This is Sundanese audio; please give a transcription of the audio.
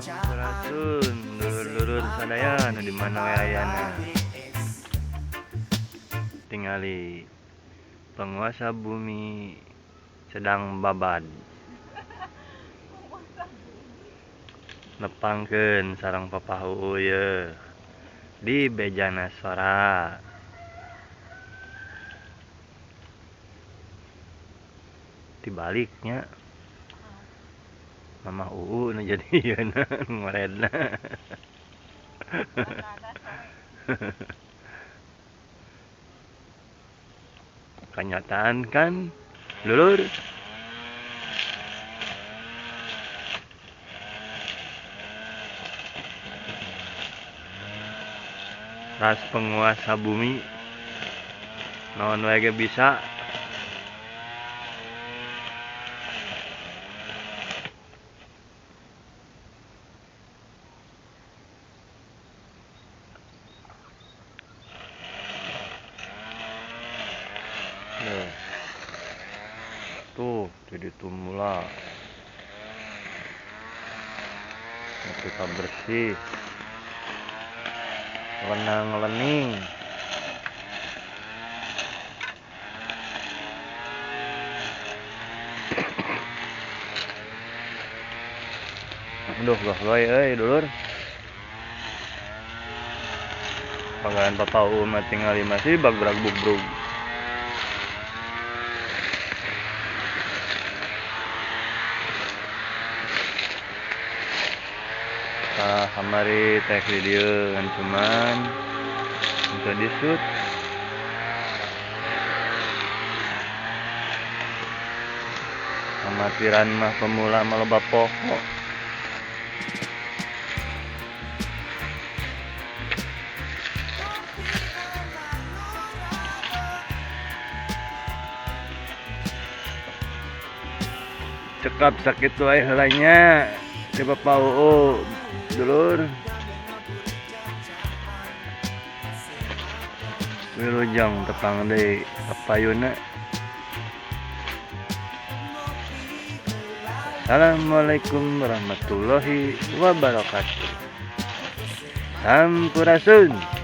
Sampurasun dulur-dulur sadaya nu di mana we ayana. Tingali penguasa bumi sedang babad. Nepangkeun sareng Papa Uu yeuh di Bejana Sora. Tibaliknya Mamah Uu nu jadi ieuna ngoredna. Kenyataan kan dulur. Ras penguasa bumi naon wae ge bisa. Tuh jadi tumula ketika bersih lenang lening. Aduh goy euy dulur. Panggalan Papa Uu mah tingali masih bagbrag bubrug. Tah kamari teh di dieu ngan cuman teu disut. Amatiran mah pemula mah loba poho. Cekap sakit wae heula nya ti Papa Uu dulur. Wilujeng tepang deui kapayuna. Assalamualaikum warahmatullahi wabarakatuh. Sampurasun.